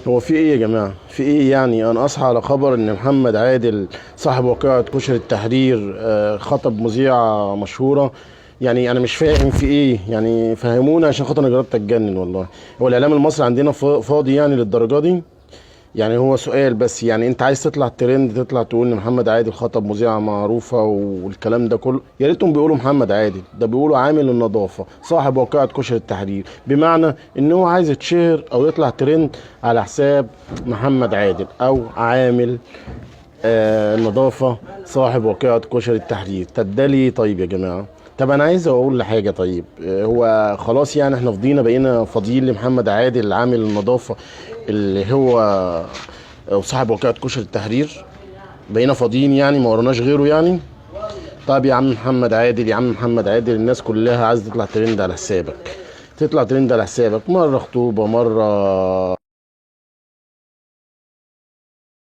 هو في ايه يا جماعة؟ في ايه يعني؟ انا اصحى على خبر ان محمد عادل صاحب واقعة كشري التحرير خطب مذيعة مشهورة. يعني انا مش فاهم في ايه، يعني فهمونا عشان خاطر انا جربت اتجنن والله. هو الاعلام المصري عندنا فاضي يعني للدرجة دي؟ يعني هو سؤال بس، يعني انت عايز تطلع ترند، تطلع تقول ان محمد عادل خطب مذيعة معروفة والكلام ده كله. يا ريتهم بيقولوا محمد عادل، ده بيقولوا عامل النظافة صاحب واقعة كشري التحرير، بمعنى ان هو عايز يتشهر او يطلع ترند على حساب محمد عادل او عامل النظافة صاحب واقعة كشري التحرير. طب ده ليه طيب يا جماعة؟ طب انا عايز اقول لحاجة، طيب هو خلاص يعني احنا فضينا، بقينا فاضيين لمحمد عادل عامل النظافة اللي هو وصاحب واقعة كشري التحرير؟ بقينا فاضيين يعني، ما وراناش غيره يعني؟ طب يا عم محمد عادل، يا عم محمد عادل، الناس كلها عايزة تطلع ترند على حسابك، تطلع ترند على حسابك، مرة خطوبة، مرة